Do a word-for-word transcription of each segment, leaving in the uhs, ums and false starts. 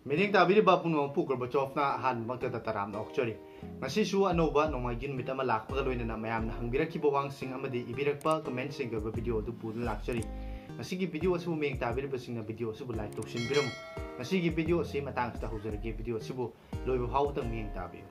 ꯃꯤꯠꯌꯦꯡ ꯇꯥꯕꯤꯔꯤꯕ ꯄꯨꯝꯅꯃꯛꯄꯨ ꯒꯣꯔꯕꯥꯆꯣꯐꯅ ꯑꯍꯥꯟꯕꯃꯛꯇꯗ ꯇꯔꯥꯝꯅ ꯑꯣꯛꯆꯔꯤ꯫ ꯉꯁꯤꯁꯨ ꯑꯅꯧꯕ ꯅꯣꯡꯃꯥꯏꯖꯤꯡ ꯅꯨꯃꯤꯠ ꯑꯃ ꯂꯥꯛꯄꯒ ꯂꯣꯏꯅꯅ ꯃꯌꯥꯝꯅ ꯍꯪꯕꯤꯔꯛꯈꯤꯕ ꯋꯥꯍꯪꯁꯤꯡ ꯑꯃꯗꯤ ꯏꯕꯤꯔꯛꯄ ꯀꯃꯦꯟꯁꯤꯡꯒꯤ ꯑꯣꯏꯕ ꯚꯤꯗꯤꯑꯣ ꯑꯗꯨ ꯄꯨꯗꯨꯅ ꯂꯥꯛꯆꯔꯤ꯫ ꯉꯁꯤꯒꯤ ꯚꯤꯗꯤꯑꯣ ꯑꯁꯤꯕꯨ ꯃꯤꯠꯌꯦꯡ ꯇꯥꯕꯤꯔꯤꯕꯁꯤꯡꯅ ꯚꯤꯗꯤꯑꯣ ꯑꯁꯤꯕꯨ ꯂꯥꯏꯛ ꯇꯧꯁꯤꯟꯕꯤꯔꯝꯃꯨ꯫ ꯉꯁꯤꯒꯤ ꯚꯤꯗꯤꯑꯣ ꯑꯁꯤ ꯃꯇꯥꯡꯁꯤꯗ ꯍꯧꯖꯔꯒꯦ꯫ ꯚꯤꯗꯤꯑꯣ ꯑꯁꯤꯕꯨ ꯂꯣꯏꯕ ꯐꯥꯎꯕꯗꯪ ꯃꯤꯠꯌꯦꯡ ꯇꯥꯕꯤꯌꯨ꯫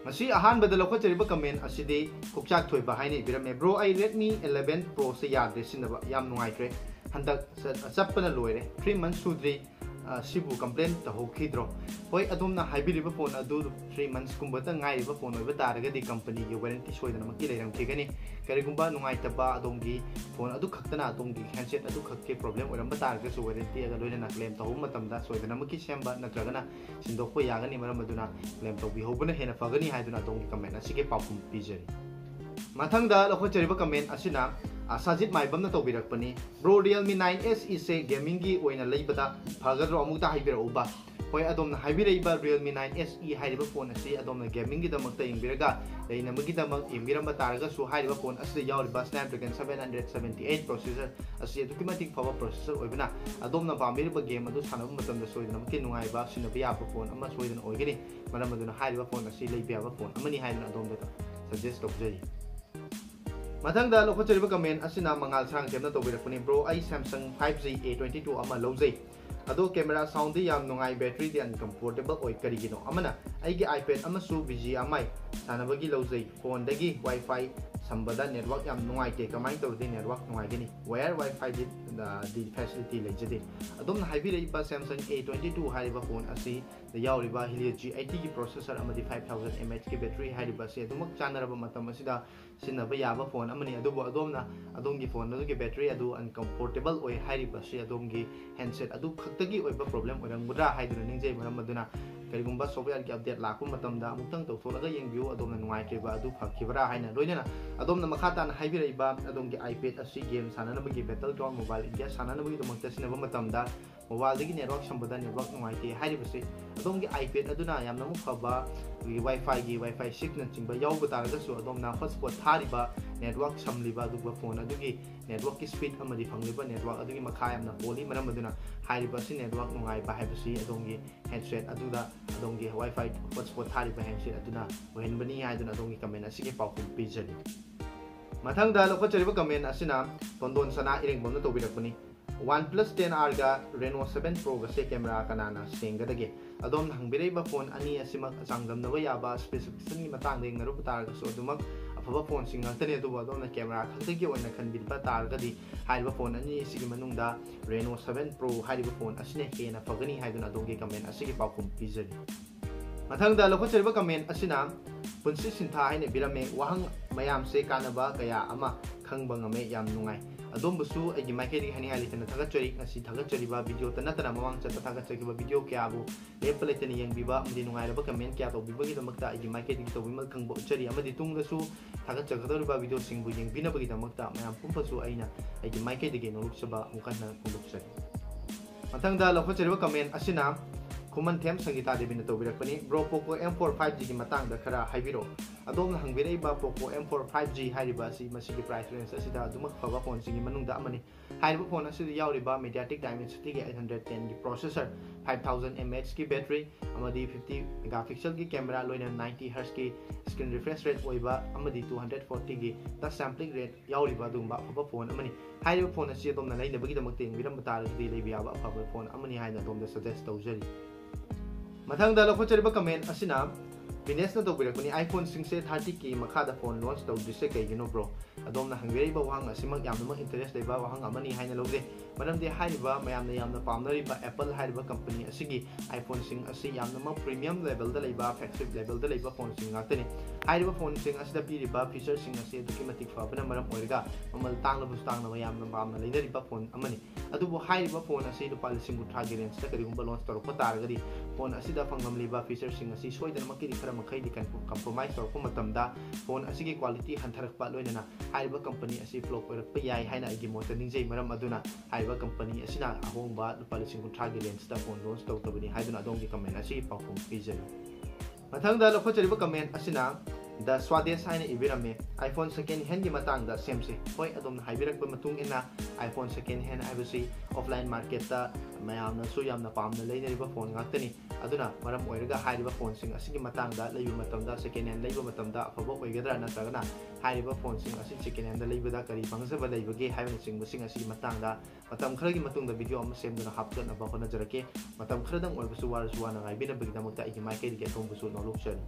ꯉꯁꯤ ꯑꯍꯥꯟꯕꯗ ꯂꯧꯈꯠꯆꯔꯤꯕ ꯀꯃꯦꯟ ꯑꯁꯤꯗꯤ ꯀꯣꯛꯆꯥꯛ ꯊꯣꯏꯕ ꯍꯥꯏꯅ ꯏꯕꯤꯔꯝꯃꯦ꯫ "Bro, ꯑꯩ Redmi eleven Pro ꯁꯦ ꯌꯥꯗ꯭ꯔꯦ ꯁꯤꯖꯤꯟꯅꯕ, ꯌꯥꯝ ꯅꯨꯡꯉꯥꯏꯇ꯭ꯔꯦ, ꯍꯟꯗꯛ ꯆꯠ-, ꯆꯠꯄꯅ ꯂꯣꯏꯔꯦ, three months ꯁꯨꯗ꯭ꯔꯤ, ꯑ, ꯁꯤꯕꯨ complain ꯇꯧꯍꯧꯈꯤꯗ꯭ꯔꯣ?" ꯍꯣꯏ, ꯑꯗꯣꯝꯅ ꯍꯥꯏꯕꯤꯔꯤꯕ ꯐꯣꯟ ꯑꯗꯨ three months ꯀꯨꯝꯕꯇ ꯉꯥꯏꯔꯤꯕ ꯐꯣꯟ ꯑꯣꯏꯕ ꯇꯥꯔꯒꯗꯤ ꯀꯝꯄꯅꯤꯒꯤ ꯋꯥꯔꯦꯟꯇꯤ ꯁꯣꯏꯗꯅꯃꯛꯀꯤ ꯂꯩꯔꯝꯈꯤꯒꯅꯤ꯫ ꯀꯔꯤꯒꯨꯝꯕ ꯅꯨꯡꯉꯥꯏꯇꯕ ꯑꯗꯣꯝꯒꯤ ꯐꯣꯟ ꯑꯗꯨ ꯈꯛꯇꯅ, ꯑꯗꯣꯝꯒꯤ handset ꯑꯗꯨ ꯈꯛꯀꯤ problem ꯑꯣꯏꯔꯝꯕ ꯇꯥꯔꯒꯁꯨ ꯋꯥꯔꯦꯟꯇꯤ ꯑꯗꯨ ꯂꯣꯏꯅꯅ claim ꯇꯧꯕ ꯃꯇꯝꯗ ꯁꯣꯏꯗꯅꯃꯛꯀꯤ ꯁꯦꯝꯕ ꯅꯠꯇ꯭ꯔꯒꯅ ꯁꯤꯟꯗꯣꯛꯄ ꯌꯥꯒꯅꯤ꯫ ꯃꯔꯝ ꯑꯗꯨꯅ claim ꯇꯧꯕꯤꯍꯧꯕꯅ ꯍꯦꯟꯅ ꯐꯒꯅꯤ ꯍꯥꯏꯗꯨꯅ ꯑꯗꯣꯝꯒꯤ ꯀꯃꯦꯟ ꯑꯁꯤꯒꯤ ꯄꯥꯎꯈꯨꯝ ꯄꯤꯖꯔꯤ꯫ ꯃꯊꯪꯗ ꯂꯧꯈꯠꯆꯔꯤꯕ ꯀꯃꯦꯟ ꯑꯁꯤꯅ, ꯑ, ꯁꯥꯖꯤꯠ ꯃꯥꯏꯕꯝꯅ ꯇꯧꯕꯤꯔꯛꯄꯅꯤ꯫ "Bro, Realme nine S E ꯁꯦ gamingꯒꯤ ꯑꯣꯏꯅ ꯂꯩꯕꯗ ꯐꯒꯗ꯭ꯔꯣ? ꯑꯃꯨꯛꯇ ꯍꯥꯏꯕꯤꯔꯛꯎꯕ꯫" ꯍꯣꯏ, ꯑꯗꯣꯝꯅ ꯍꯥꯏꯕꯤꯔꯛꯏꯕ Realme nine S E ꯍꯥꯏꯔꯤꯕ ꯐꯣꯟ ꯑꯁꯤ ꯑꯗꯣꯝꯅ gamingꯒꯤꯗꯃꯛꯇ ꯌꯦꯡꯕꯤꯔꯒ ꯂꯩꯅꯕꯒꯤꯗꯃꯛ ꯌꯦꯡꯕꯤꯔꯝꯕ ꯇꯥꯔꯒꯁꯨ ꯍꯥꯏꯔꯤꯕ ꯐꯣꯟ ꯑꯁꯤꯗ ꯌꯥꯎꯔꯤꯕ Snapdragon seven hundred seventy eight processor ꯑꯁꯤ ꯑꯗꯨꯛꯀꯤ ꯃꯇꯤꯛ ꯐꯕ processor ꯑꯣꯏꯕꯅ ꯑꯗꯣꯝꯅ ꯄꯥꯝꯕꯤꯔꯤꯕ game ꯑꯗꯨ ꯁꯥꯟꯅꯕ ꯃꯇꯝꯗ ꯁꯣꯏꯗꯅꯃꯛꯀꯤ ꯅꯨꯡꯉꯥꯏꯕ, ꯁꯤꯖꯤꯟꯅꯕ ꯌꯥꯕ ꯐꯣꯟ ꯑꯃ ꯁꯣꯏꯗꯅ ꯑꯣꯏꯒꯅꯤ꯫ ꯃꯔꯝ ꯑꯗꯨꯅ ꯍꯥꯏꯔꯤꯕ ꯐꯣꯟ ꯑꯁꯤ ꯂꯩꯕ ꯌꯥꯕ ꯐꯣꯟ ꯑꯃꯅꯤ ꯍꯥꯏꯗꯨꯅ ꯑꯗꯣꯝꯗ suggest ꯇꯧꯖꯔꯤ꯫ ꯃꯊꯪꯗ ꯂꯧꯈꯠꯆꯔꯤꯕ ꯀꯃꯦꯟ ꯑꯁꯤꯅ ꯃꯉꯥꯜ ꯁꯥꯡꯊꯦꯝꯅ ꯇꯧꯕꯤꯔꯛꯄꯅꯤ꯫ "Bro, ꯑꯩ Samsung five G A twenty two ꯑꯃ ꯂꯧꯖꯩ꯫ ꯑꯗꯣ camera soundꯗꯤ ꯌꯥꯝ ꯅꯨꯡꯉꯥꯏ, batteryꯗꯤ uncomfortable ꯑꯣꯏ꯫ ꯀꯔꯤꯒꯤꯅꯣ? ꯑꯃꯅ ꯑꯩꯒꯤ iPad ꯑꯃꯁꯨ B G M I ꯁꯥꯟꯅꯕꯒꯤ ꯂꯧꯖꯩ꯫ Phoneꯗꯒꯤ Wi-Fi ꯁꯝꯕꯗ network ꯌꯥꯝ ꯅꯨꯡꯉꯥꯏꯇꯦ꯫ ꯀꯃꯥꯏꯅ ꯇꯧꯔꯗꯤ network ꯅꯨꯡꯉꯥꯏꯒꯅꯤ? Wire Wi-Fiꯗꯤ, ꯑ, ꯗꯤ facility ꯂꯩꯖꯗꯦ꯫" ꯑꯗꯣꯝꯅ ꯍꯥꯏꯕꯤꯔꯛꯏꯕ Samsung A twenty two ꯍꯥꯏꯔꯤꯕ ꯐꯣꯟ ꯑꯁꯤ ꯗ ꯌꯥꯎꯔꯤꯕ Helio G eightyꯒꯤ processor ꯑꯃꯗꯤ five thousand mAhꯒꯤ battery ꯍꯥꯏꯔꯤꯕ ꯑꯁꯤ ꯑꯗꯨꯃꯛ ꯆꯥꯟꯅꯔꯕ ꯃꯇꯝ ꯑꯁꯤꯗ ꯁꯤꯖꯤꯟꯅꯕ ꯌꯥꯕ ꯐꯣꯟ ꯑꯃꯅꯤ꯫ ꯑꯗꯨꯕꯨ ꯑꯗꯣꯝꯅ ꯑꯗꯣꯝꯒꯤ ꯐꯣꯟ ꯑꯗꯨꯒꯤ battery ꯑꯗꯨ uncomfortable ꯑꯣꯏ ꯍꯥꯏꯔꯤꯕ ꯑꯁꯤ ꯑꯗꯣꯝꯒꯤ handset ꯑꯗꯨ ꯈꯛꯇꯒꯤ ꯑꯣꯏꯕ problem ꯑꯣꯏꯔꯝꯒꯗ꯭ꯔꯥ ꯍꯥꯏꯗꯨꯅ ꯅꯤꯡꯖꯩ꯫ ꯃꯔꯝ ꯑꯗꯨꯅ ꯀꯔꯤꯒꯨꯝꯕ softwareꯒꯤ update ꯂꯥꯛꯄ ꯃꯇꯝꯗ ꯑꯃꯨꯛꯇꯪ ꯇꯧꯊꯣꯛꯂꯒ ꯌꯦꯡꯕꯤꯌꯨ, ꯑꯗꯣꯝꯅ ꯅꯨꯡꯉꯥꯏꯇ꯭ꯔꯤꯕ ꯑꯗꯨ ꯐꯈꯤꯕ꯭ꯔꯥ ꯍꯥꯏꯅ꯫ ꯂꯣꯏꯅꯅ ꯑꯗꯣꯝꯅ ꯃꯈꯥ ꯇꯥꯅ ꯍꯥꯏꯕꯤꯔꯛꯏꯕ ꯑꯗꯣꯝꯒꯤ iPad ꯑꯁꯤ game ꯁꯥꯟꯅꯅꯕꯒꯤ, Battleground Mobile India ꯁꯥꯟꯅꯅꯕꯒꯤꯗꯃꯛꯇ ꯁꯤꯖꯤꯟꯅꯕ ꯃꯇꯝꯗ ꯃꯣꯕꯥꯏꯜꯗꯒꯤ ꯅꯦꯠꯋꯥꯛ ꯁꯝꯕꯗ ꯅꯦꯠꯋꯥꯛ ꯅꯨꯡꯉꯥꯏꯇꯦ ꯍꯥꯏꯔꯤꯕꯁꯤ, ꯑꯗꯣꯝꯒꯤ iPad ꯑꯗꯨꯅ ꯌꯥꯝꯅꯃꯛ ꯐꯕ ꯑꯩꯈꯣꯏꯒꯤ Wi-Fi ꯒꯤ Wi-Fi six ꯅꯆꯤꯡꯕ ꯌꯥꯎꯕ ꯇꯥꯔꯒꯁꯨ, ꯑꯗꯣꯝꯅ hotspot ꯊꯥꯔꯤꯕ, ꯅꯦꯠꯋꯥꯛ ꯁꯝꯂꯤꯕ, ꯑꯗꯨꯒ ꯐꯣꯟ ꯑꯗꯨꯒꯤ ꯅꯦꯠꯋꯥꯛꯀꯤ speed ꯑꯃꯗꯤ ꯐꯪꯂꯤꯕ ꯅꯦꯠꯋꯥꯛ ꯑꯗꯨꯒꯤ ꯃꯈꯥ ꯌꯥꯝꯅ ꯄꯣꯜꯂꯤ꯫ ꯃꯔꯝ ꯑꯗꯨꯅ ꯍꯥꯏꯔꯤꯕ ꯑꯁꯤ ꯅꯦꯠꯋꯥꯛ ꯅꯨꯡꯉꯥꯏꯕ ꯍꯥꯏꯕꯁꯤ ꯑꯗꯣꯝꯒꯤ handset ꯑꯗꯨꯗ ꯑꯗꯣꯝꯒꯤ Wi-Fi hotspot ꯊꯥꯔꯤꯕ handset ꯑꯗꯨꯅ ꯑꯣꯏꯍꯟꯕꯅꯤ ꯍꯥꯏꯗꯨꯅ ꯑꯗꯣꯝꯒꯤ comment ꯑꯁꯤꯒꯤ ꯄꯥꯎꯈꯨꯝ ꯄꯤꯖꯔꯤ꯫ ꯃꯊꯪꯗ ꯂꯧꯈꯠꯆꯔꯤꯕ comment ꯑꯁꯤꯅ ꯇꯣꯟꯗꯣꯟ ꯁꯅꯥ ꯏꯔꯦꯡꯕꯝꯅ ꯇꯧꯕꯤꯔꯛꯄꯅꯤ꯫ OnePlus ten R ꯒ Reno seven Pro ꯒꯁꯦ camera ꯀꯅꯥꯅ ꯁꯦꯡꯒꯗꯒꯦ? ꯑꯗꯣꯝꯅ ꯍꯪꯕꯤꯔꯛꯏꯕ ꯐꯣꯟ ꯑꯅꯤ ꯑꯁꯤꯃꯛ ꯆꯥꯡꯗꯝꯅꯕ ꯌꯥꯕ specification ꯒꯤ ꯃꯇꯥꯡꯗ ꯌꯦꯡꯅꯔꯨꯕ ꯇꯥꯔꯒꯁꯨ ꯑꯗꯨꯃꯛ ꯑꯐꯕ ꯐꯣꯟꯁꯤꯡ ꯉꯥꯛꯇꯅꯤ꯫ ꯑꯗꯨꯕꯨ ꯑꯗꯣꯝꯅ camera ꯈꯛꯇꯒꯤ ꯑꯣꯏꯅ ꯈꯟꯕꯤꯕ ꯇꯥꯔꯒꯗꯤ, ꯍꯥꯏꯔꯤꯕ ꯐꯣꯟ ꯑꯅꯤ ꯑꯁꯤꯒꯤ ꯃꯅꯨꯡꯗ Reno seven Pro ꯍꯥꯏꯔꯤꯕ ꯐꯣꯟ ꯑꯁꯤꯅ ꯍꯦꯟꯅ ꯐꯒꯅꯤ ꯍꯥꯏꯗꯨꯅ ꯑꯗꯣꯝꯒꯤ comment ꯑꯁꯤꯒꯤ ꯄꯥꯎꯈꯨꯝ ꯄꯤꯖꯔꯤ꯫ ꯃꯊꯪꯗ ꯂꯧꯈꯠꯆꯔꯤꯕ comment ꯑꯁꯤꯅ ꯄꯨꯟꯁꯤ ꯁꯤꯟꯊꯥ ꯍꯥꯏꯅ ꯏꯕꯤꯔꯝꯃꯦ꯫ ꯋꯥꯍꯪ ꯃꯌꯥꯝꯁꯦ ꯀꯥꯟꯅꯕ ꯀꯌꯥ ꯑꯃ ꯈꯪꯕ ꯉꯝꯃꯦ, ꯌꯥꯝ ꯅꯨꯡꯉꯥꯏ꯫ ꯑꯗꯣꯝꯕꯨꯁꯨ ꯑꯩꯒꯤ ꯃꯥꯏꯀꯩꯗꯒꯤ ꯍꯥꯏꯅꯤꯡꯉꯥꯏ ꯂꯩꯇꯅ ꯊꯥꯒꯠꯆꯔꯤ꯫ ꯉꯁꯤ ꯊꯥꯒꯠꯆꯔꯤꯕ video ꯇ ꯅꯠꯇꯅ ꯃꯃꯥꯡ ꯆꯠꯄ ꯊꯥꯒꯠꯆꯈꯤꯕ video ꯀꯌꯥꯕꯨ ꯂꯦꯞꯄ ꯂꯩꯇꯅ ꯌꯦꯡꯕꯤꯕ ꯑꯃꯗꯤ ꯅꯨꯡꯉꯥꯏꯔꯕ comment ꯀꯌꯥ ꯇꯧꯕꯤꯕꯒꯤꯗꯃꯛꯇ ꯑꯩꯒꯤ ꯃꯥꯏꯀꯩꯗꯒꯤ ꯇꯧꯕꯤꯃꯜ ꯈꯪꯕ ꯎꯠꯆꯔꯤ, ꯑꯃꯗꯤ ꯇꯨꯡꯗꯁꯨ ꯊꯥꯒꯠꯆꯒꯗꯧꯔꯤꯕ video ꯁꯤꯡꯕꯨ ꯌꯦꯡꯕꯤꯅꯕꯒꯤꯗꯃꯛꯇ ꯃꯌꯥꯝ ꯄꯨꯝꯕꯁꯨ ꯑꯩꯅ ꯑꯩꯒꯤ ꯃꯥꯏꯀꯩꯗꯒꯤ ꯅꯣꯂꯨꯛꯆꯕ ꯑꯃꯨꯛ ꯍꯟꯅ ꯐꯣꯡꯗꯣꯛꯆꯔꯤ꯫ ꯃꯊꯪꯗ ꯂꯧꯈꯠꯆꯔꯤꯕ comment ꯑꯁꯤꯅ ꯈꯨꯃꯟꯊꯦꯝ ꯁꯪꯒꯤꯇꯥ ꯗꯦꯕꯤꯅ ꯇꯧꯕꯤꯔꯛꯄꯅꯤ꯫ Bro, Poco M four five G ꯒꯤ ꯃꯇꯥꯡꯗ ꯈꯔ ꯍꯥꯏꯕꯤꯔꯛꯑꯣ꯫ ꯑꯗꯣꯝꯅ ꯍꯪꯕꯤꯔꯛꯏꯕ Poco M four five G ꯍꯥꯏꯔꯤꯕ ꯑꯁꯤ ꯃꯁꯤꯒꯤ price range ꯑꯁꯤꯗ ꯑꯗꯨꯃꯛ ꯐꯕ ꯐꯣꯟꯁꯤꯡꯒꯤ ꯃꯅꯨꯡꯗ ꯑꯃꯅꯤ꯫ ꯍꯥꯏꯔꯤꯕ ꯐꯣꯟ ꯑꯁꯤꯗ ꯌꯥꯎꯔꯤꯕ MediaTek Dimensity ꯒꯤ eight hundred ten ꯒꯤ processor, five thousand mAh ꯒꯤ battery, ꯑꯃꯗꯤ fifty megapixel ꯒꯤ camera, ꯂꯣꯏꯅꯅ ninety hertz ꯀꯤ screen refresh rate ꯑꯣꯏꯕ ꯑꯃꯗꯤ two hundred forty ꯒꯤ touch sampling rate ꯌꯥꯎꯔꯤꯕ ꯑꯗꯨꯒꯨꯝꯕ ꯑꯐꯕ ꯐꯣꯟ ꯑꯃꯅꯤ꯫ ꯍꯥꯏꯔꯤꯕ ꯐꯣꯟ ꯑꯁꯤ ꯑꯗꯣꯝꯅ ꯂꯩꯅꯕꯒꯤꯗꯃꯛꯇ ꯌꯦꯡꯕꯤꯔꯝꯕ ꯇꯥꯔꯒꯗꯤ ꯂꯩꯕ ꯌꯥꯕ ꯑꯐꯕ ꯐꯣꯟ ꯑꯃꯅꯤ ꯍꯥꯏꯅ ꯑꯗꯣꯝꯗ suggest ꯇꯧꯖꯔꯤ꯫ ꯃꯊꯪꯗ ꯂꯧꯈꯠꯆꯔꯤꯕ comment ꯑꯁꯤꯅ ꯕꯤꯅꯦꯁꯅ ꯇꯧꯕꯤꯔꯛꯄꯅꯤ꯫ iPhone ꯁꯤꯡꯁꯦ thirty K ꯃꯈꯥꯗ ꯐꯣꯟ launch ꯇꯧꯗ꯭ꯔꯤꯁꯦ ꯀꯩꯒꯤꯅꯣ bro? ꯑꯗꯣꯝꯅ ꯍꯪꯕꯤꯔꯛꯏꯕ ꯋꯥꯍꯪ ꯑꯁꯤꯃꯛ ꯌꯥꯝꯅꯃꯛ interest ꯂꯩꯕ ꯋꯥꯍꯪ ꯑꯃꯅꯤ ꯍꯥꯏꯅ ꯂꯧꯖꯩ꯫ ꯃꯔꯝꯗꯤ ꯍꯥꯏꯔꯤꯕ ꯃꯌꯥꯝꯅ ꯌꯥꯝꯅ ꯄꯥꯝꯅꯔꯤꯕ Apple ꯍꯥꯏꯔꯤꯕ company ꯑꯁꯤꯒꯤ iPhone ꯁꯤꯡ ꯑꯁꯤ ꯌꯥꯝꯅꯃꯛ premium level ꯗ ꯂꯩꯕ, flagship level ꯗ ꯂꯩꯕ ꯐꯣꯟꯁꯤꯡ ꯉꯥꯛꯇꯅꯤ꯫ ꯍꯥꯏꯔꯤꯕ ꯐꯣꯟꯁꯤꯡ ꯑꯁꯤꯗ ꯄꯤꯔꯤꯕ ꯐꯤꯆꯔꯁꯤꯡ ꯑꯁꯤ ꯑꯗꯨꯛꯀꯤ ꯃꯇꯤꯛ ꯐꯕꯅ ꯃꯔꯝ ꯑꯣꯏꯔꯒ ꯃꯃꯜ ꯇꯥꯡꯂꯕꯁꯨ ꯇꯥꯡꯅ ꯃꯌꯥꯝꯅ ꯄꯥꯝꯅ ꯂꯩꯅꯔꯤꯕ ꯐꯣꯟ ꯑꯃꯅꯤ꯫ ꯑꯗꯨꯕꯨ ꯍꯥꯏꯔꯤꯕ ꯐꯣꯟ ꯑꯁꯤ ꯂꯨꯄꯥ ꯂꯤꯁꯤꯡ ꯀꯨꯟꯊ꯭ꯔꯥꯒꯤ ꯔꯦꯟꯖꯇ ꯀꯔꯤꯒꯨꯝꯕ ꯂꯣꯟꯁ ꯇꯧꯔꯛꯄ ꯇꯥꯔꯒꯗꯤ, ꯐꯣꯟ ꯑꯁꯤꯗ ꯐꯪꯂꯝꯂꯤꯕ ꯐꯤꯆꯔꯁꯤꯡ ꯑꯁꯤ ꯁꯣꯏꯗꯅꯃꯛꯀꯤꯗꯤ ꯈꯔ ꯃꯈꯩꯗꯤ ꯀꯝꯄ꯭ꯔꯣꯃꯥꯏꯁ ꯇꯧꯔꯛꯄ ꯃꯇꯝꯗ ꯐꯣꯟ ꯑꯁꯤꯒꯤ ꯀ꯭ꯋꯥꯂꯤꯇꯤ ꯍꯟꯊꯔꯛꯄ ꯂꯣꯏꯅꯅ ꯍꯥꯏꯔꯤꯕ ꯀꯝꯄꯅꯤ ꯑꯁꯤ ꯐ꯭ꯂꯣꯞ ꯑꯣꯏꯔꯛꯄ ꯌꯥꯏ ꯍꯥꯏꯅ ꯑꯩꯒꯤ ꯃꯣꯠꯇ ꯅꯤꯡꯖꯩ꯫ ꯃꯔꯝ ꯑꯗꯨꯅ ꯍꯥꯏꯔꯤꯕ ꯀꯝꯄꯅꯤ ꯑꯁꯤꯅ ꯑꯍꯣꯡꯕ ꯂꯨꯄꯥ ꯂꯤꯁꯤꯡ ꯀꯨꯟꯊ꯭ꯔꯥꯒꯤ ꯔꯦꯟꯖꯇ ꯐꯣꯟ ꯂꯣꯟꯁ ꯇꯧꯗꯕꯅꯤ ꯍꯥꯏꯗꯨꯅ ꯑꯗꯣꯝꯒꯤ ꯀꯃꯦꯟ ꯑꯁꯤ ꯄꯥꯎꯈꯨꯝ ꯄꯤꯖꯔꯤ꯫ ꯃꯊꯪꯗ ꯂꯧꯈꯠꯆꯔꯤꯕ ꯀꯃꯦꯟ ꯑꯁꯤꯅ ꯗ ꯁ꯭ꯋꯥꯗꯦꯁ ꯍꯥꯏꯅ ꯏꯕꯤꯔꯝꯃꯤ, "iPhone second handꯒꯤ ꯃꯇꯥꯡꯗ ꯁꯦꯝꯁꯤ꯫" ꯍꯣꯏ, ꯑꯗꯣꯝꯅ ꯍꯥꯏꯕꯤꯔꯛꯄ ꯃꯇꯨꯡ ꯏꯟꯅ iPhone second hand ꯍꯥꯏꯕꯁꯤ ꯑꯣꯐꯂꯥꯏꯟ ꯃꯥꯔꯀꯦꯠꯇ ꯃꯌꯥꯝꯅꯁꯨ ꯌꯥꯝꯅ ꯄꯥꯝꯅ ꯂꯩꯅꯔꯤꯕ ꯐꯣꯟ ꯉꯥꯛꯇꯅꯤ꯫ ꯑꯗꯨꯅ ꯃꯔꯝ ꯑꯣꯏꯔꯒ ꯍꯥꯏꯔꯤꯕ ꯐꯣꯟꯁꯤꯡ ꯑꯁꯤꯒꯤ ꯃꯇꯥꯡꯗ ꯂꯩꯕ ꯃꯇꯝꯗ, second hand ꯂꯩꯕ ꯃꯇꯝꯗ ꯑꯐꯕ ꯑꯣꯏꯒꯗ꯭ꯔꯥ, ꯅꯠꯇ꯭ꯔꯒꯅ ꯍꯥꯏꯔꯤꯕ ꯐꯣꯟꯁꯤꯡ ꯑꯁꯤ second handꯗ ꯂꯩꯕꯗ ꯀꯔꯤ ꯃꯥꯡꯖꯕ ꯂꯩꯕꯒꯦ ꯍꯥꯏꯕꯅꯆꯤꯡꯕꯁꯤꯡ ꯑꯁꯤꯒꯤ ꯃꯇꯥꯡꯗ ꯃꯇꯝ ꯈꯔꯒꯤ ꯃꯇꯨꯡꯗ ꯚꯤꯗꯤꯑꯣ ꯑꯃ ꯁꯦꯝꯗꯨꯅ ꯍꯥꯞꯆꯅꯕ ꯍꯣꯠꯅꯖꯔꯛꯀꯦ꯫ ꯃꯇꯝ ꯈꯔꯗꯪ ꯑꯣꯏꯔꯕꯁꯨ ꯋꯥꯔꯁꯨ ꯋꯥꯅ ꯉꯥꯏꯕꯤꯅꯕꯒꯤꯗꯃꯛꯇ ꯑꯩꯒꯤ ꯃꯥꯏꯀꯩꯗꯒꯤ ꯑꯗꯣꯝꯕꯨꯁꯨ ꯅꯣꯂꯨꯛꯆꯔꯤ꯫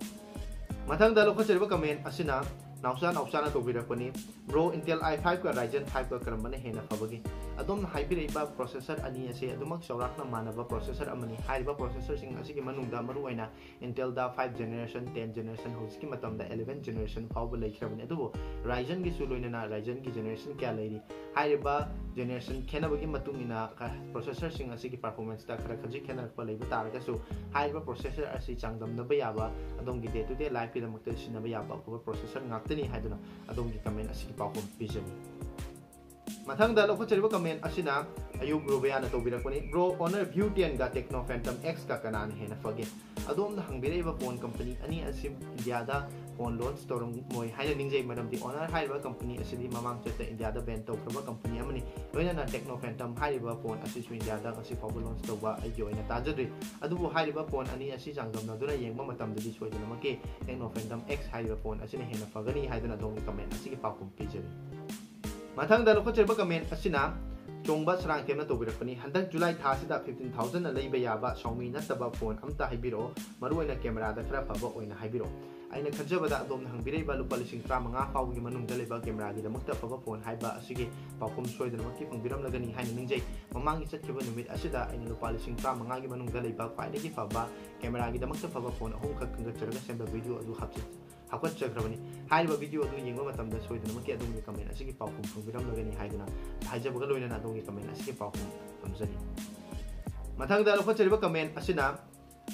ꯃꯊꯪꯗ ꯂꯧꯈꯠꯆꯔꯤꯕ ꯀꯃꯦꯟ ꯑꯁꯤꯅ ꯅꯥꯎꯆꯥ ꯅꯥꯎꯆꯥꯅ ꯇꯧꯕꯤꯔꯛꯄꯅꯤ, "Bro, Intel i fiveꯀ Ryzen fiveꯀ ꯀꯔꯝꯕꯅ ꯍꯦꯟꯅ ꯐꯕꯒꯦ?" ꯑꯗꯣꯝꯅ ꯍꯥꯏꯕꯤꯔꯛꯏꯕ ꯄ꯭ꯔꯣꯁꯦꯁꯔ ꯑꯅꯤ ꯑꯁꯤ ꯑꯗꯨꯃꯛ ꯆꯥꯎꯔꯥꯛꯅ ꯃꯥꯟꯅꯕ ꯄ꯭ꯔꯣꯁꯦꯁꯔ ꯑꯃꯅꯤ꯫ ꯍꯥꯏꯔꯤꯕ ꯄ꯭ꯔꯣꯁꯦꯁꯔꯁꯤꯡ ꯑꯁꯤꯒꯤ ꯃꯅꯨꯡꯗ ꯃꯔꯨꯑꯣꯏꯅ Intelꯗ five generation, ten generation, ꯍꯧꯖꯤꯛꯀꯤ ꯃꯇꯝꯗ eleven generation ꯐꯥꯎꯕ ꯂꯩꯈ꯭ꯔꯕꯅꯤ꯫ ꯑꯗꯨꯕꯨ Ryzenꯒꯤꯁꯨ ꯂꯣꯏꯅꯅ Ryzenꯒꯤ generation ꯀꯌꯥ ꯂꯩꯔꯤ? ꯍꯥꯏꯔꯤꯕ generation ꯈꯦꯠꯅꯕꯒꯤ ꯃꯇꯨꯡ ꯏꯟꯅ ꯈ-, ꯄ꯭ꯔꯣꯁꯦꯁꯔꯁꯤꯡ ꯑꯁꯤꯒꯤ ꯄꯔꯐꯣꯔꯃꯦꯟꯁꯇ ꯈꯔ ꯈꯖꯤꯛ ꯈꯦꯠꯅꯔꯛꯄ ꯂꯩꯕ ꯇꯥꯔꯒꯁꯨ, ꯍꯥꯏꯔꯤꯕ ꯄ꯭ꯔꯣꯁꯦꯁꯔ ꯑꯁꯤ ꯆꯥꯡꯗꯝꯅꯕ ꯌꯥꯕ, ꯑꯗꯣꯝꯒꯤ day to day lifeꯀꯤꯗꯃꯛꯇ ꯁꯤꯖꯤꯟꯅꯕ ꯌꯥꯕ ꯑꯐꯕ ꯄ꯭ꯔꯣꯁꯦꯁꯔ ꯉꯥꯛꯇꯅꯤ ꯍꯥꯏꯗꯨꯅ ꯑꯗꯣꯝꯒꯤ ꯀꯃꯦꯟ ꯑꯁꯤꯒꯤ ꯄꯥꯎꯈꯨꯝ ꯄꯤꯖꯔꯤ꯫ ꯃꯊꯪꯗ ꯂꯧꯈꯠꯆꯔꯤꯕ ꯀꯃꯦꯟ ꯑꯁꯤꯅ ꯑꯌꯨꯕ ꯔꯨꯕꯤꯌꯥꯅ ꯇꯧꯕꯤꯔꯛꯄꯅꯤ, "Bro, Honor View tenꯒ Tecno Phantom Xꯀ ꯀꯅꯥꯅ ꯍꯦꯟꯅ ꯐꯒꯦ?" ꯑꯗꯣꯝꯅ ꯍꯪꯕꯤꯔꯛꯏꯕ ꯐꯣꯟ ꯀꯝꯄꯅꯤ ꯑꯅꯤ ꯑꯁꯤ ꯏꯟꯗꯤꯌꯥꯗ ꯐꯣꯟ ꯂꯣꯟꯁ ꯇꯧꯔꯝꯃꯣꯏ ꯍꯥꯏꯅ ꯅꯤꯡꯖꯩ, ꯃꯔꯝꯗꯤ Honor ꯍꯥꯏꯔꯤꯕ ꯀꯝꯄꯅꯤ ꯑꯁꯤꯗꯤ ꯃꯃꯥꯡ ꯆꯠꯇ ꯏꯟꯗꯤꯌꯥꯗ ꯕꯦꯟ ꯇꯧꯈ꯭ꯔꯕ ꯀꯝꯄꯅꯤ ꯑꯃꯅꯤ꯫ ꯂꯣꯏꯅꯅ Tecno Phantom ꯍꯥꯏꯔꯤꯕ ꯐꯣꯟ ꯑꯁꯤꯁꯨ ꯏꯟꯗꯤꯌꯥꯗ ꯉꯁꯤ ꯐꯥꯎꯕ ꯂꯣꯟꯁ ꯇꯧꯕ ꯑꯩꯒꯤ ꯑꯣꯏꯅ ꯇꯥꯖꯗ꯭ꯔꯤ꯫ ꯑꯗꯨꯕꯨ ꯍꯥꯏꯔꯤꯕ ꯐꯣꯟ ꯑꯅꯤ ꯑꯁꯤ ꯆꯥꯡꯗꯝꯅꯗꯨꯅ ꯌꯦꯡꯕ ꯃꯇꯝꯗꯗꯤ ꯁꯣꯏꯗꯅꯃꯛꯀꯤ Tecno Phantom X ꯍꯥꯏꯔꯤꯕ ꯐꯣꯟ ꯑꯁꯤꯅ ꯍꯦꯟꯅ ꯐꯒꯅꯤ ꯍꯥꯏꯗꯨꯅ ꯑꯗꯣꯝꯒꯤ ꯀꯃꯦꯟ ꯑꯁꯤꯒꯤ ꯄꯥꯎꯈꯨꯝ ꯄꯤꯖꯔꯤ꯫ ꯃꯊꯪꯗ ꯂꯧꯈꯠꯆꯔꯤꯕ ꯀꯃꯦꯟ ꯑꯁꯤꯅ ꯆꯣꯡꯕ ꯁꯔꯥꯡꯊꯦꯝꯅ ꯇꯧꯕꯤꯔꯛꯄꯅꯤ, "ꯍꯟꯗꯛ ꯖꯨꯂꯥꯏ ꯊꯥꯁꯤꯗ fifteen thousandꯅ ꯂꯩꯕ ꯌꯥꯕ Xiaomi ꯅꯠꯇꯕ ꯐꯣꯟ ꯑꯝꯇ ꯍꯥꯏꯕꯤꯔꯛꯑꯣ, ꯃꯔꯨꯑꯣꯏꯅ ꯀꯦꯃꯦꯔꯥꯗ ꯈꯔ ꯐꯕ ꯑꯣꯏꯅ ꯍꯥꯏꯕꯤꯔꯛꯑꯣ꯫" ꯑꯩꯅ ꯈꯟꯖꯕꯗ ꯑꯗꯣꯝꯅ ꯍꯪꯕꯤꯔꯛꯏꯕ ꯂꯨꯄꯥ ꯂꯤꯁꯤꯡ ꯇꯔꯥꯃꯉꯥ ꯐꯥꯎꯕꯒꯤ ꯃꯅꯨꯡꯗ ꯂꯩꯕ ꯀꯦꯃꯦꯔꯥꯒꯤꯗꯃꯛꯇ ꯑꯐꯕ ꯐꯣꯟ ꯍꯥꯏꯕ ꯑꯁꯤꯒꯤ ꯄꯥꯎꯈꯨꯝ ꯁꯣꯏꯗꯅꯃꯛꯀꯤ ꯐꯪꯕꯤꯔꯝꯂꯒꯅꯤ ꯍꯥꯏꯅ ꯅꯤꯡꯖꯩ꯫ ꯃꯃꯥꯡꯒꯤ ꯆꯠꯈꯤꯕ ꯅꯨꯃꯤꯠ ꯑꯁꯤꯗ ꯑꯩꯅ ꯂꯨꯄꯥ ꯂꯤꯁꯤꯡ ꯇꯔꯥꯃꯉꯥꯒꯤ ꯃꯅꯨꯡꯗ ꯂꯩꯕ ꯈ꯭ꯋꯥꯏꯗꯒꯤ ꯐꯕ ꯀꯦꯃꯦꯔꯥꯒꯤꯗꯃꯛꯇ ꯐꯕ ꯐꯣꯟ ꯑꯍꯨꯝꯈꯛ ꯈꯟꯒꯠꯆꯔꯒ ꯁꯦꯝꯕ ꯚꯤꯗꯤꯑꯣ ꯑꯗꯨ ꯍꯥꯞꯆ-, ꯍꯥꯞꯀꯠꯆꯈ꯭ꯔꯕꯅꯤ꯫ ꯍꯥꯏꯔꯤꯕ video ꯑꯗꯨ ꯌꯦꯡꯕ ꯃꯇꯝꯗ ꯁꯣꯏꯗꯅꯃꯛꯀꯤ ꯑꯗꯣꯝꯒꯤ comment ꯑꯁꯤꯒꯤ ꯄꯥꯎꯈꯨꯝ ꯐꯪꯕꯤꯔꯝꯂꯒꯅꯤ ꯍꯥꯏꯗꯨꯅ ꯍꯥꯏꯖꯕꯒ ꯂꯣꯏꯅꯅ ꯑꯗꯣꯝꯒꯤ comment ꯑꯁꯤꯒꯤ ꯄꯥꯎꯈꯨꯝ ꯊꯝꯖꯔꯤ꯫ ꯃꯊꯪꯗ ꯂꯧꯈꯠꯆꯔꯤꯕ comment ꯑꯁꯤꯅ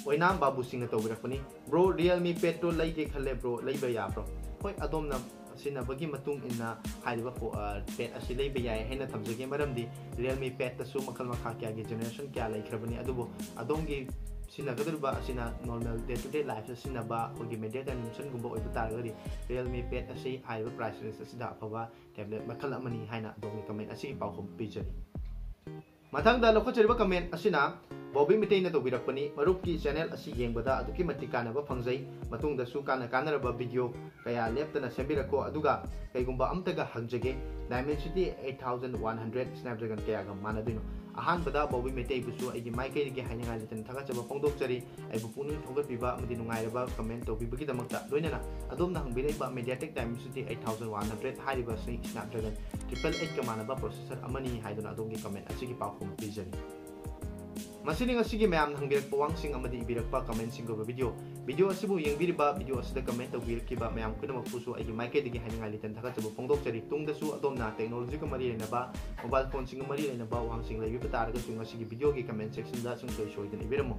ꯑꯣꯏꯅꯥꯝ ꯕꯥꯕꯨꯁꯤꯡꯅ ꯇꯧꯕꯤꯔꯛꯄꯅꯤ꯫ Bro, Realme Padꯇꯣ ꯂꯩꯒꯦ ꯈꯜꯂꯦ bro, ꯂꯩꯕ ꯌꯥꯕ꯭ꯔꯣ? ꯍꯣꯏ, ꯑꯗꯣꯝꯅ ꯁꯤꯖꯤꯟꯅꯕꯒꯤ ꯃꯇꯨꯡ ꯏꯟꯅ ꯍꯥꯏꯔꯤꯕ ꯐꯣ-, ꯑ, Pad ꯑꯁꯤ ꯂꯩꯕ ꯌꯥꯏ ꯍꯥꯏꯅ ꯊꯝꯖꯒꯦ, ꯃꯔꯝꯗꯤ Realme Padꯇꯁꯨ ꯃꯈꯜ ꯃꯈꯥ ꯀꯌꯥꯒꯤ generation ꯀꯌꯥ ꯂꯩꯈ꯭ꯔꯕꯅꯤ꯫ ꯑꯗꯨꯕꯨ ꯑꯗꯣꯝꯒꯤ ꯁꯤꯖꯤꯟꯅꯒꯗꯧꯔꯤꯕ ꯑꯁꯤꯅ normal day to day lifeꯇ ꯁꯤꯖꯤꯟꯅꯕ ꯑꯩꯈꯣꯏꯒꯤ media consumptionꯒꯨꯝꯕ ꯑꯣꯏꯕ ꯇꯥꯔꯒꯗꯤ Realme Pad ꯑꯁꯤ ꯍꯥꯏꯔꯤꯕ price range ꯑꯁꯤꯗ ꯑꯐꯕ tablet ꯃꯈꯜ ꯑꯃꯅꯤ ꯍꯥꯏꯅ ꯑꯗꯣꯝꯒꯤ comment ꯑꯁꯤꯒꯤ ꯄꯥꯎꯈꯨꯝ ꯄꯤꯖꯔꯤ꯫ ꯃꯊꯪꯗ ꯂꯧꯈꯠꯆꯔꯤꯕ comment ꯑꯁꯤꯅ ꯕꯣꯕꯤ ꯃꯤꯇꯩꯅ ꯇꯧꯕꯤꯔꯛꯄꯅꯤ꯫ ꯃꯔꯨꯞꯀꯤ channel ꯑꯁꯤ ꯌꯦꯡꯕꯗ ꯑꯗꯨꯛꯀꯤ ꯃꯇꯤꯛ ꯀꯥꯟꯅꯕ ꯐꯪꯖꯩ꯫ ꯃꯇꯨꯡꯗꯁꯨ ꯀꯥꯟꯅ ꯀꯥꯟꯅꯔꯕ video ꯀꯌꯥ ꯂꯦꯞꯇꯅ ꯁꯦꯝꯕꯤꯔꯛꯈꯣ꯫ ꯑꯗꯨꯒ ꯀꯩꯒꯨꯝꯕ ꯑꯝꯇꯒ ꯍꯪꯖꯒꯦ, Dimensity eight thousand one hundred Snapdragon ꯀꯌꯥꯒ ꯃꯥꯟꯅꯗꯣꯏꯅꯣ? ꯑꯍꯥꯟꯕꯗ ꯕꯣꯕꯤ ꯃꯩꯇꯩꯕꯨꯁꯨ ꯑꯩꯒꯤ ꯃꯥꯏꯀꯩꯗꯒꯤ ꯍꯥꯏꯅꯤꯡꯉꯥꯏ ꯂꯩꯇꯅ ꯊꯥꯒꯠꯆꯕ ꯐꯣꯡꯗꯣꯛꯆꯔꯤ꯫ ꯑꯩꯕꯨ ꯄꯨꯛꯅꯤꯡ ꯊꯧꯒꯠꯄꯤꯕ ꯑꯃꯗꯤ ꯅꯨꯡꯉꯥꯏꯔꯕ comment ꯇꯧꯕꯤꯕꯒꯤꯗꯃꯛꯇ, ꯂꯣꯏꯅꯅ ꯑꯗꯣꯝꯅ ꯍꯪꯕꯤꯔꯛꯏꯕ MediaTek Dimensity eight thousand one hundred ꯍꯥꯏꯔꯤꯕ ꯑꯁꯤ Snapdragon triple eight ꯀ ꯃꯥꯟꯅꯕ processor ꯑꯃꯅꯤ ꯍꯥꯏꯗꯨꯅ ꯑꯗꯣꯝꯒꯤ comment ꯑꯁꯤꯒꯤ ꯄꯥꯎꯈꯨꯝ ꯄꯤꯖꯔꯤ꯫ ꯃꯁꯤꯅꯤ ꯉꯁꯤꯒꯤ ꯃꯌꯥꯝꯅ ꯍꯪꯕꯤꯔꯛꯄ ꯋꯥꯍꯪꯁꯤꯡ ꯑꯃꯗꯤ ꯏꯕꯤꯔꯛꯄ commentꯁꯤꯡꯒꯤ ꯑꯣꯏꯕ video꯫ Video ꯑꯁꯤꯕꯨ ꯌꯦꯡꯕꯤꯔꯤꯕ, video ꯑꯁꯤꯗ comment ꯇꯧꯕꯤꯔꯛꯈꯤꯕ ꯃꯌꯥꯝ ꯄꯨꯝꯅꯃꯛꯄꯨꯁꯨ ꯑꯩꯒꯤ ꯃꯥꯏꯀꯩꯗꯒꯤ ꯍꯥꯏꯅꯤꯡꯉꯥꯏ ꯂꯩꯇꯅ ꯊꯥꯒꯠꯆꯕ ꯐꯣꯡꯗꯣꯛꯆꯔꯤ꯫ ꯇꯨꯡꯗꯁꯨ ꯑꯗꯣꯝꯅ technologyꯒ ꯃꯔꯤ ꯂꯩꯅꯕ, mobile phoneꯁꯤꯡꯒ ꯃꯔꯤ ꯂꯩꯅꯕ ꯋꯥꯍꯪꯁꯤꯡ ꯂꯩꯕꯤꯕ ꯇꯥꯔꯒꯁꯨ ꯉꯁꯤꯒꯤ videoꯒꯤ comment sectionꯗ ꯁꯨꯡꯁꯣꯏ ꯁꯣꯏꯗꯅ ꯏꯕꯤꯔꯝꯃꯨ꯫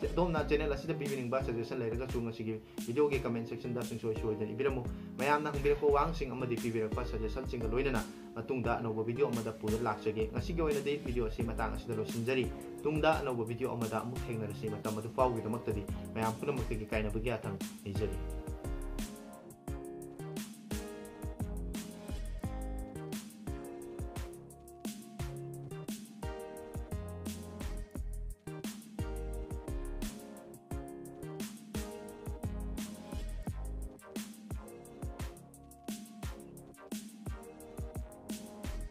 ꯑꯗꯣꯝꯅ channel ꯑꯁꯤꯗ ꯄꯤꯕꯤꯅꯤꯡꯕ suggestion ꯂꯩꯔꯒꯁꯨ ꯉꯁꯤꯒꯤ videoꯒꯤ comment sectionꯗ ꯁꯨꯡꯁꯣꯏ ꯁꯣꯏꯗꯅ ꯏꯕꯤꯔꯝꯃꯨ꯫ ꯃꯌꯥꯝꯅ ꯍꯪꯕꯤꯔꯛꯄ ꯋꯥꯍꯪꯁꯤꯡ ꯑꯃꯗꯤ ꯄꯤꯕꯤꯔꯛꯄ suggestionꯁꯤꯡꯒ ꯂꯣꯏꯅꯅ ꯃꯇꯨꯡꯗ ꯑꯅꯧꯕ video ꯑꯃꯗ ꯄꯨꯗꯨꯅ ꯂꯥꯛꯆꯒꯦ꯫ ꯉꯁꯤꯒꯤ ꯑꯣꯏꯅꯗꯤ video ꯑꯁꯤ ꯃꯇꯥꯡ ꯑꯁꯤꯗ ꯂꯣꯏꯁꯤꯟꯖꯔꯤ꯫ ꯇꯨꯡꯗ ꯑꯅꯧꯕ video ꯑꯃꯗ ꯑꯃꯨꯛ ꯊꯦꯡꯅꯔꯁꯤ꯫ ꯃꯇꯝ ꯑꯗꯨ ꯐꯥꯎꯒꯤꯗꯃꯛꯇꯗꯤ ꯃꯌꯥꯝ ꯄꯨꯝꯅꯃꯛꯇꯒꯤ ꯀꯥꯏꯅꯕꯒꯤ ꯌꯥꯊꯪ ꯅꯤꯖꯔꯤ꯫